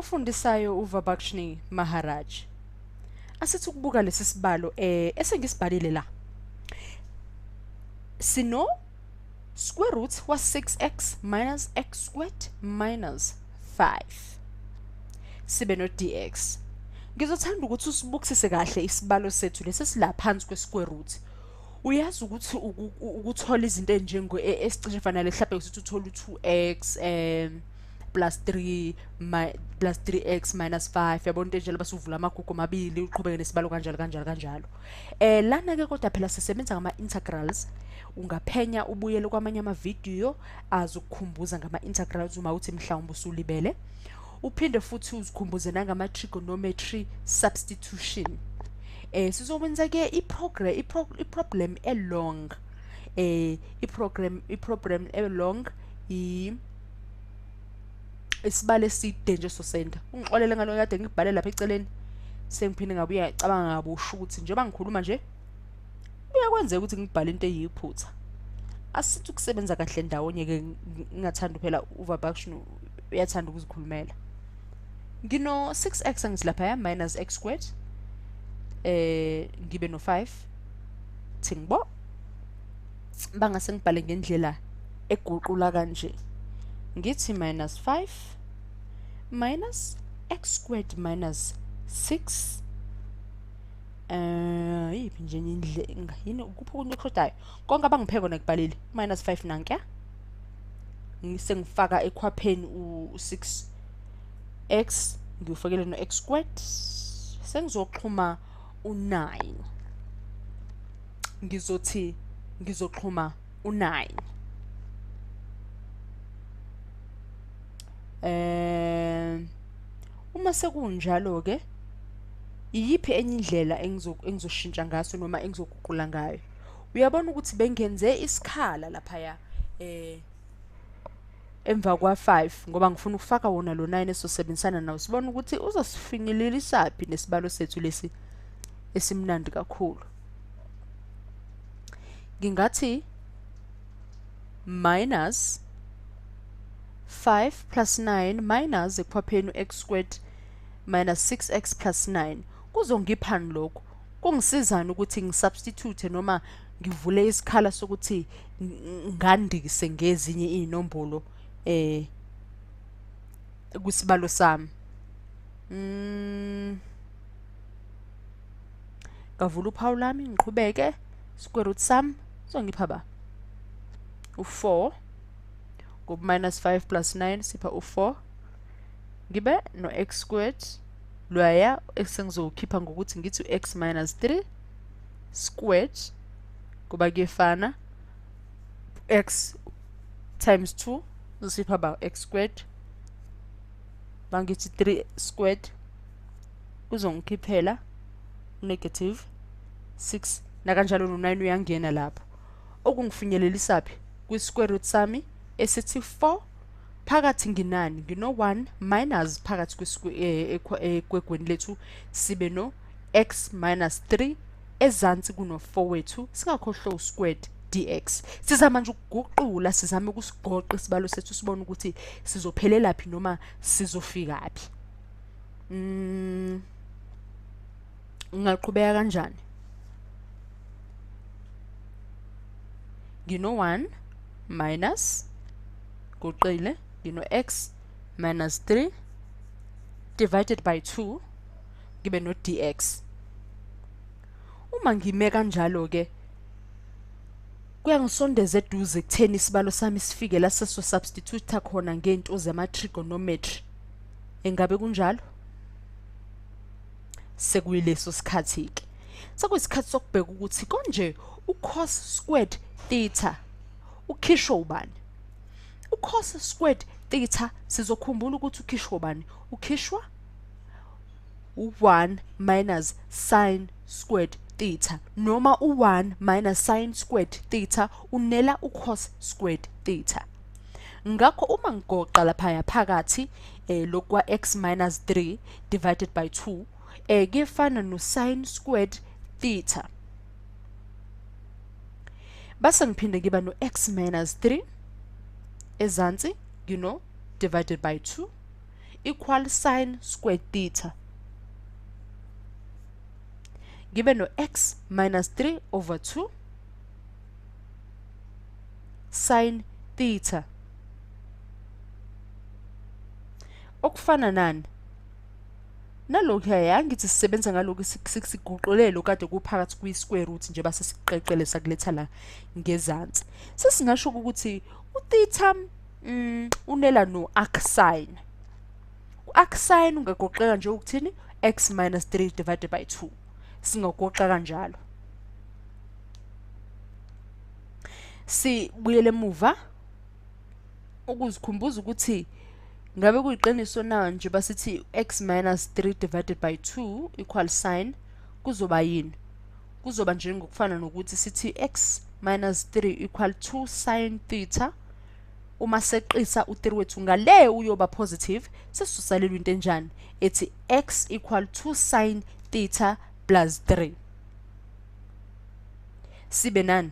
Ofundisayo uVabakshni Maharaj. Asithi ukubuka lesi sibalo esengisibhalile la. Sino square root wa 6x minus x squared minus 5 sibe no dx. Ngizothanda ukuthi usibukisise kahle isibalo sethu lesi sila phansi kwe square root. Uyazi ukuthi ukuthola izinto ezinjengo esicishe fanele mhlawumbe ukuthi uthole u-2x plus 3 plus 3x minus 5, yabona into enjalo, base uvula amagugu amabili uqhubeke nesibalo kanjalo kanjalo kanjalo. Lana ke kodwa phela sisebenza ngama integrals. Ungaphenya ubuyele kwamanye amavidiyo azokukhumbuza ngama integrals uma uthi mhlawumbe usulibele. Uphinde futhi uzikhumbuze nangama trigonometry substitution. Sizokwenza ke i-problem e-long. I-program e-long isibalo eside nje sosenda. Ungixolele ngalo kade ngibhale lapha eceleni. Sengiphinde ngabuya ngicabanga ngabusho ukuthi njengoba ngikhuluma nje kuyakwenzeka ukuthi ngibhale into eyiphutha. Asithi ukusebenza kahle ndawonye ke, ngingathanda phela uVabakshni uyathanda ukuzikhulumela. Ngino 6x angithi lapha minus x squared, ngibe no 5 thingibo bangase ngibhale ngendlela eguqula kanje, ngithi minus 5 minus x squared minus 6. Yiphi nje indlela yini kuphi okunye okushodayo konke abangiphe kona ngibhalile minus 5 nankuya, ngisengifaka ekhwapheni u6x ngiwufakele no x squared, sengizoxhuma u9, ngizothi ngizoxhuma u9. Uma sekunjalo ke iyiphi enye indlela engizoshintsha ngaso noma engizoguqula ngayo? Uyabona ukuthi bengenze isikhala laphaya emva kwa 5 ngoba ngifuna ukufaka wona lo 9 esosebenzisana nawo, sibone ukuthi uzosifinyelelisaphi nesibalo sethu lesi esimnandi kakhulu. Ngingathi minus 5 plus 9 minus ekhwapheni x squared minus 6x plus 9 kuzongiphani lokho? Kungisizani ukuthi ngisubstitute noma ngivule isikhala sokuthi ngandise ngezinye inombolo kusibalo sami? Ngavula uphawu lami ngiqhubeke, square root sami songipha ba u4 ngoba minus 5 plus 9 sipha u4, ngibe no x squared lwaya esengizowukhipha ngokuthi ngithi x minus 3 squared kuba kuyefana x times 2 uzosipha ba x squared, bangithi 3 squared kuzongikhiphela negative 6 nakanjalo no 9 uyangena lapho, okungifinyelelisaphi kwi square root sami esithi 4 phakathi nginani, ngino 1 minus phakathi kwegweni lethu sibe no x minus 3 ezansi kuno 4 wethu, singakhohlwa squared dx. Sizama nje ukuguqula, sizame ukusigoqa isibalo sethu sibone ukuthi sizophelelaphi noma sizofikaphi. Ngingaqhubeka kanjani? Ngino 1 minus guqile, ngino x minus 3 divided by 2 ngibe no dx. Uma ngime kanjalo ke kuyangisondeza eduze ekutheni isibalo sami sifike la seso substitute khona ngento zama trigonometry. Engabe kunjalo? Sekuyileso sikhathi ke, sekuyisikhathi sokubheka ukuthi konje ucos squared theta ukhishwa ubani. Ucos squared theta sizokhumbula ukuthi ukhishwa ubani, ukhishwa u1 minus sin squared theta, noma u1 minus sin squared theta unela ucos squared theta. Ngakho uma ngigoqa laphaya phakathi lokwa x minus 3 divided by 2 kuyefana no sin squared theta, base ngiphinde ngiba no x minus 3 ezansi, you know, divided by 2 equal sin squared theta. Ngibe no x minus 3 over 2 sin theta. Okufana nani? Nalokhu angithi sisebenza ngalokhu sikuguqulelo kade kuphakathi kwi-square root nje base sikuqeqele sakuletha la ngezansi. Sesingasho ukuthi utheta unela no-arc sin. U-arc sin ungagoqeka nje ukuthini? X minus 3 divided by 2. Singagoqa kanjalo. Sibuyele emuva ukuzikhumbuza ukuthi ngabe kuyiqiniso na nje basithi x minus 3 divided by 2 equal sign kuzoba yini? Kuzoba njengokufana nokuthi sithi x minus 3 equal 2 sin theta. Uma seqisa u3 wethu ngale uyoba positive, sesizosalelwa into enjani? Ethi x equal 2 sin theta plus 3. Sibe nani?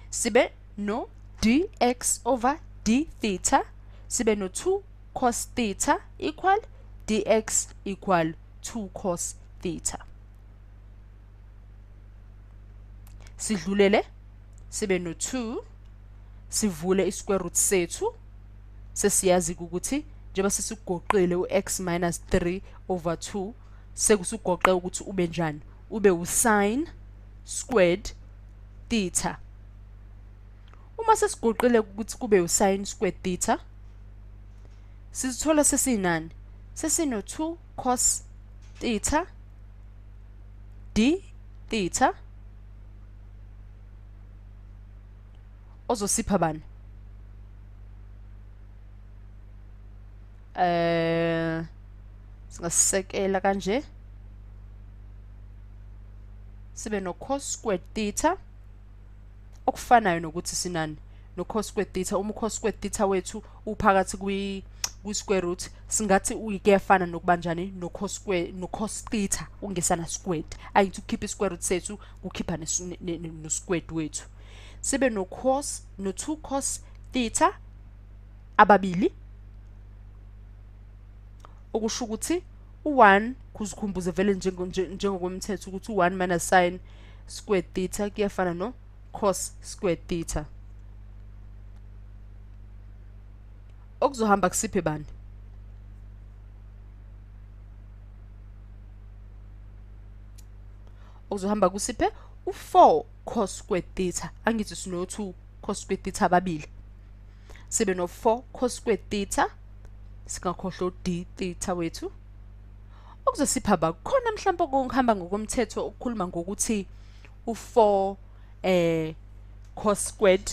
Sibe no dx over d theta, sibe no 2 cos theta equal dx equal 2 cos theta. Sidlulele sibe no 2, sivule i-square root sethu. Sesiyazi ukuthi njengoba sesikugoqile u-x minus 3 over 2, sekusugoqe ukuthi ube njani? Ube u-sin squared theta. Uma sesiguqile ukuthi kube u-sin squared theta, sizithola sesinani? Sesino 2 cos theta d theta ozosipha bani? Singasekela kanje sibe no cos squared theta okufanayo nokuthi sinani no cos squared theta. Uma cos squared theta wethu uphakathi kwi square root, singathi uyikuyafana nokubanjani no cos square no cos theta ungesana squared. Ayithi ukukhipha i-square root sethu kukhipha no squared wethu. Sibe no cos no 2 cos theta ababili, okusho ukuthi u1 kuzikhumbuze vele njengokomthetho ukuthi u1 minus sin squared theta kuyafana no cos squared theta. Okuzohamba kusiphe bani? Okuzohamba kusiphe u4 cos squared theta. Angithi sino 2 cos squared theta ababili, sibe no 4 cos squared theta, singakhohlwa d theta wethu. Okuzosipha ba khona mhlawumbe okuhamba ngokomthetho ukukhuluma ngokuthi u4 cos squared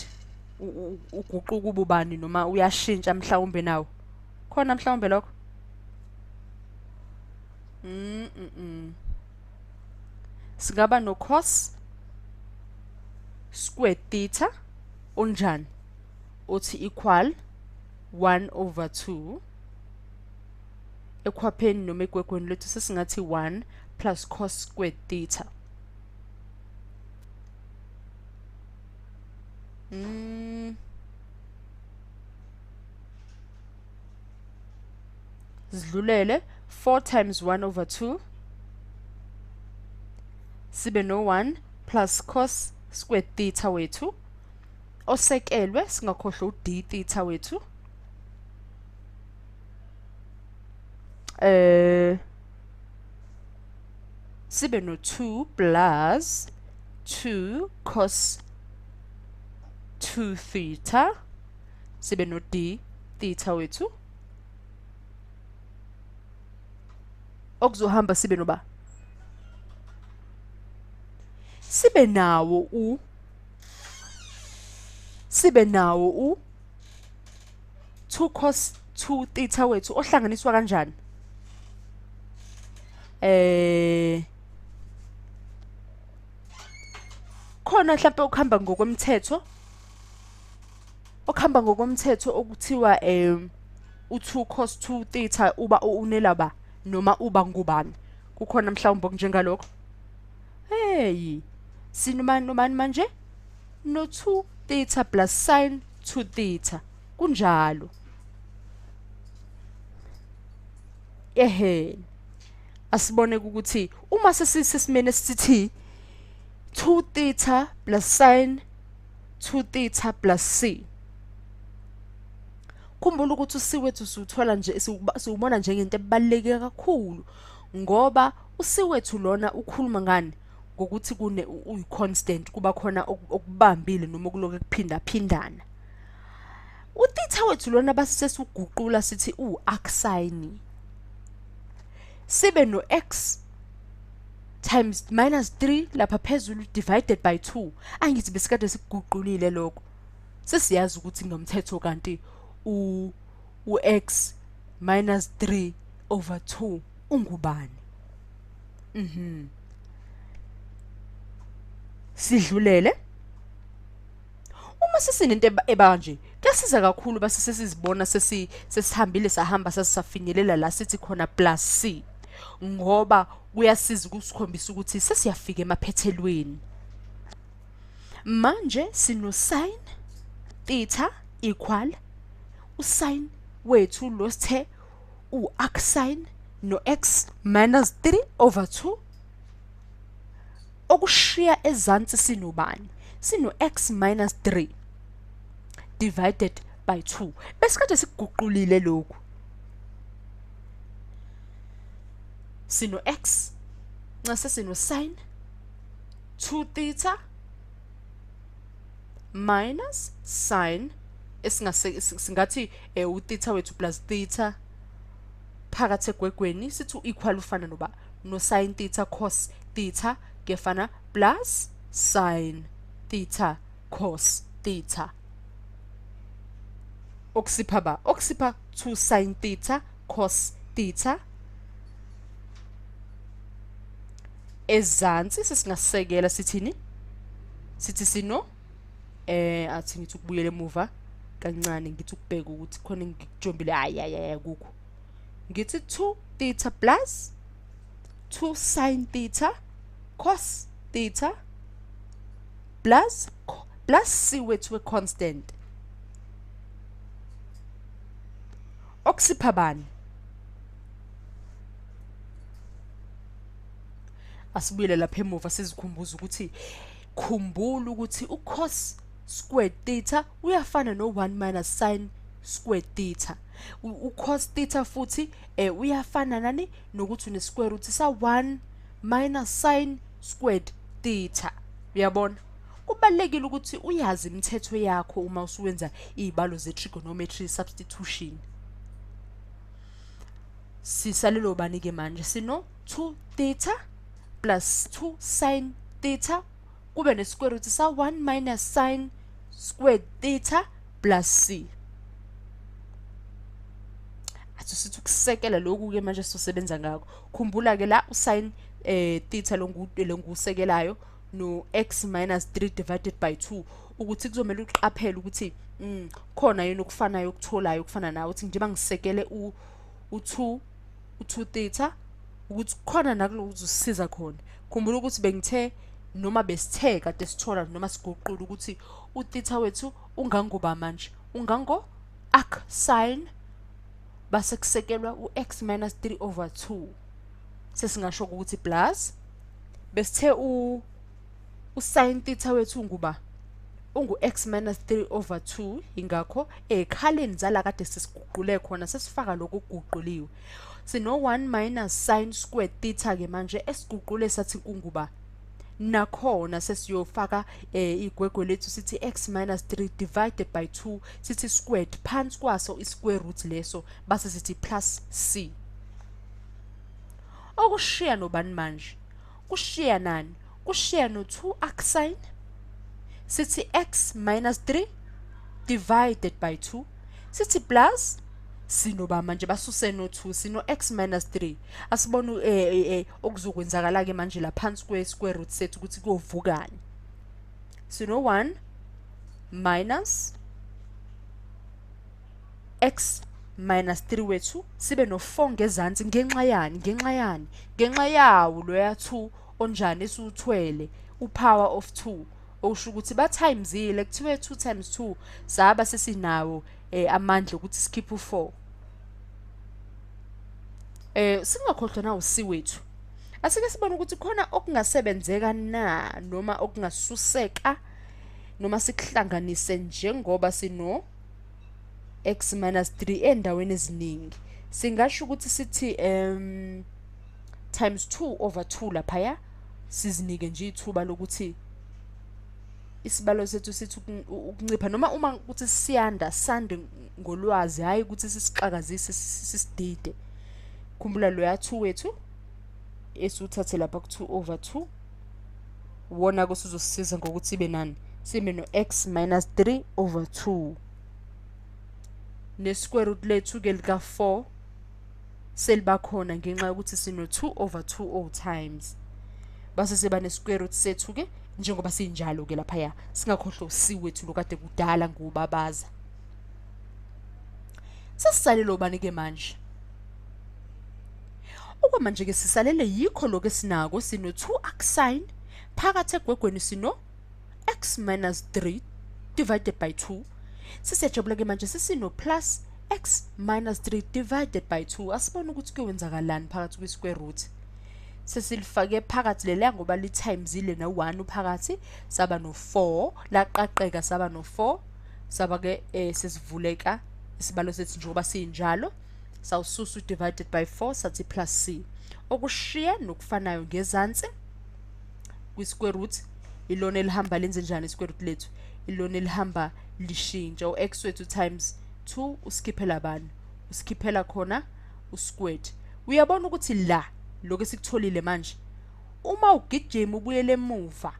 uguquka ububani noma uyashintsha mhlawumbe nawo. Khona mhlawumbe lokho? Singaba no cos squared theta onjani? Othi equal 1 over 2 ekhwapheni noma egwegweni lethu sesingathi 1 plus cos squared theta. Sidlulele 4 times 1 over 2 sibe no 1 plus cos squared theta wethu osekelwe, singakhohlwa u-d theta wethu. Sibe no 2 plus 2 cos 2 theta, sibe no d theta wethu. Okuzohamba sibe noba? Sibe nawo u 2 cos 2 theta wethu ohlanganiswa kanjani? Khona mhlawumbe okuhamba ngokomthetho, okuthiwa u2 cos 2 theta uba unelaba noma uba ngubani? Kukhona mhlawumbe okunjengalokho? Hey, sinomani nomani manje? No 2 theta plus sin 2 theta. Kunjalo. Ehe, asibone ukuthi uma sesisimene sithi 2 theta plus sin 2 theta plus c. Khumbula ukuthi u-c wethu siwuthola nje, siwubona njengento ebaluleke kakhulu, ngoba u-c wethu lona ukhuluma ngani? Ngokuthi kune uyi-constant, kuba khona okubambile noma okuloku kuphindaphindana. Utheta wethu lona base sesiguqula sithi u-arcsine, sibe no-x times minus 3 lapha phezulu divided by 2. Angithi besikade sikuguqulile lokho, sesiyazi ukuthi ngomthetho kanti u-x minus 3 over 2 ungubani. Sidlulele. Uma sesinento ebanje kuyasiza kakhulu base sesizibona sesihambile sahamba sasisafinyelela la sithi khona plus c, ngoba kuyasiza ukusikhombisa ukuthi sesiyafika emaphethelweni. Manje sino sin theta equal usin wethu lo sithe u-arcsine no x minus 3 over 2, okushiya ezansi sinobani? Sino x minus 3 divided by 2. Besikade sikuguqulile lokhu, sino x nxa sino sin 2 theta minus sin esingase singathi utheta wethu plus theta phakathi egwegweni, sithi u-equal ufana noba no sin theta cos theta kuyafana plus sin theta cos theta, okusipha ba okusipha 2 sin theta cos theta. Ezansi sesingasekela sithini? Sithi sino athi ngithi ukubuyela emuva kancane, ngithi ukubheka ukuthi khona ngikujombile. Hayi hayi hayi, akukho. Ngithi 2 theta plus 2 sin theta cos theta plus c wethu we-constant, okusipha bani? Asibuyele lapha emuva sizikhumbuza ukuthi khumbula ukuthi u-cos squared theta uyafana no-1 minus sin squared theta. U-cos theta futhi uyafana nani? Nokuthi une-square root sa-1 minus sin squared theta. Uyabona, kubalulekile ukuthi uyazi imithetho yakho uma usuwenza iy'balo ze-trigonometry substitution. Sisalelo bani-ke manje? Sino 2 theta plus 2 sin theta kube ne-square root sa-1 minus sin squared theta plus c. Athi sithi ukusekela lokhu-ke manje sizosebenza ngakho. Khumbula-ke la usin theta lo ngusekelayo no x minus 3 divided by 2, ukuthi kuzomela uqaphele ukuthi khona yini okufanayo okutholayo okufana nawe, ukuthi njengoba ngisekele u2 u2 theta, ukuthi khona nakulo uzosiza khona. Khumbula ukuthi bengithe noma besithe kade sithola noma siguqula ukuthi utheta wethu ungangoba manje ungango arc sin base kusekelwa u-x minus 3 over 2. Sesingasho ukuthi plus besithe u-sin theta wethu unguba ungu-x minus 3 over 2, ingakho ekhaleni zala kade sesiguqule khona sesifaka lokhu okuguquliwe. Sino 1 minus sin squared theta ke manje esiguqule sathi kunguba, nakhona sesiyofaka igwegwe lethu sithi x minus 3 divided by 2, sithi squared phansi kwaso i-square root leso, base sithi plus c. Okushiya nobani manje? Kushiya nani? Kushiya no-2 arcsine sithi x minus 3 divided by 2, sithi plus sinoba manje basuse no-2, sino x minus 3. Asibone okuzokwenzakala ke manje la phansi kwe-square root sethu ukuthi kuyovukani. Sino 1 minus x minus 3 wethu sibe no-4 ngezansi. Ngenxa yani? Ngenxa yani? Ngenxa yawo loya 2 onjani esiwuthwele, u-power of 2, okusho ukuthi ba-timesile, kuthiwe 2 times 2 saba sesinawo amandla ukuthi sikhiphe u-4. Singakhohlwa na u-C wethu. Asike sibone ukuthi khona okungasebenzeka na noma okungasuseka noma sikuhlanganise njengoba sino x minus 3 endaweni eziningi. Singasho ukuthi sithi times 2 over 2 laphaya, sizinike nje ithuba lokuthi isibalo sethu sithi ukuncipha, noma uma ukuthi siyanda sande ngolwazi, hhayi ukuthi sisixakazise sisidide. Khumbula loya 2 wethu esiwuthathe lapha ku-2 over 2, wona-ke usuzosisiza ngokuthi ibe nani, sibe no-x minus 3 over 2. Ne-square root lethu-ke lika-4 seliba khona ngenxa yokuthi sino-2 over 2 all times. Base siba ne-square root sethu-ke njengoba sinjalo-ke laphaya, singakhohlwa u-C wethu lokade kudala ngubabaza. Sesisalele obani-ke manje? Okwamanje-ke sisalele yikho lokhu esinako, sino-2 arcsine phakathi egwegweni sino x minus 3 divided by 2. Sesiyajabula-ke manje sesino plus x minus 3 divided by 2. Asibone ukuthi kuyowenzakalani phakathi kwi-square root. Sesilifake phakathi leliya ngoba li-timesile no-1 phakathi, saba no-4, laqaqeka saba no-4, saba-ke sesivuleka isibalo sethu njengoba sinjalo. Sawususa divided by 4 sathi plus c. Okushiya nokufanayo ngezansi kwi-square root, ilona elihamba lenze njani i-square root lethu? Ilona elihamba lishintsha. U-x wethu times 2 usikhiphela bani? Usikhiphela khona u-squared. Uyabona ukuthi la lokho esikutholile manje, uma ugijima ubuyele emuva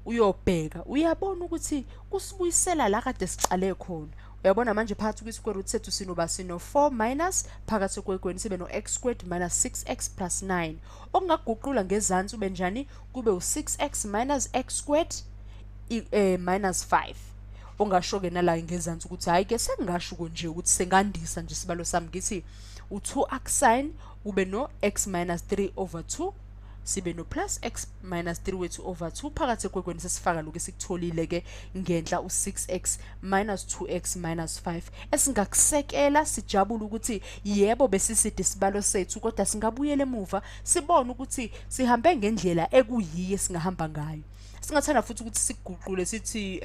uyobheka, uyabona ukuthi kusibuyisela la kade sicale khona. Uyabona manje phakathi kwi-square root sethu sinoba sino-4 minus phakathi kwegweni sibe no-x squared minus 6x plus 9. Okungaguqula ngezansi ube njani? Kube u-6x minus x squared minus 5. Ongasho-ke nala ngezansi ukuthi hhayi-ke sengingasho nje ukuthi sengandisa nje isibalo sami, ngithi u-2 arcsine kube no-x minus 3 over 2, sibe no plus x minus 3 wethu over 2 phakathi egwegweni sesifaka lokhu esikutholile-ke ngenhla u-6x minus 2x minus 5, esingakusekela sijabule ukuthi yebo besiside isibalo sethu, kodwa singabuyela emuva sibone ukuthi sihambe ngendlela ekuyiyo esingahamba ngayo. Singathanda futhi ukuthi siguqule sithi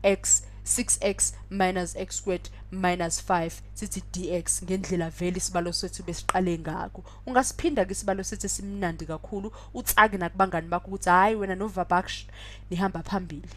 x 6x minus x squared minus 5 sithi dx ngendlela vele isibalo sethu besiqale ngakho. Ungasiphinda ke isibalo sethu esimnandi kakhulu, utsake nakubangani bakho ukuthi hhayi wena noVabaksh nihamba phambili.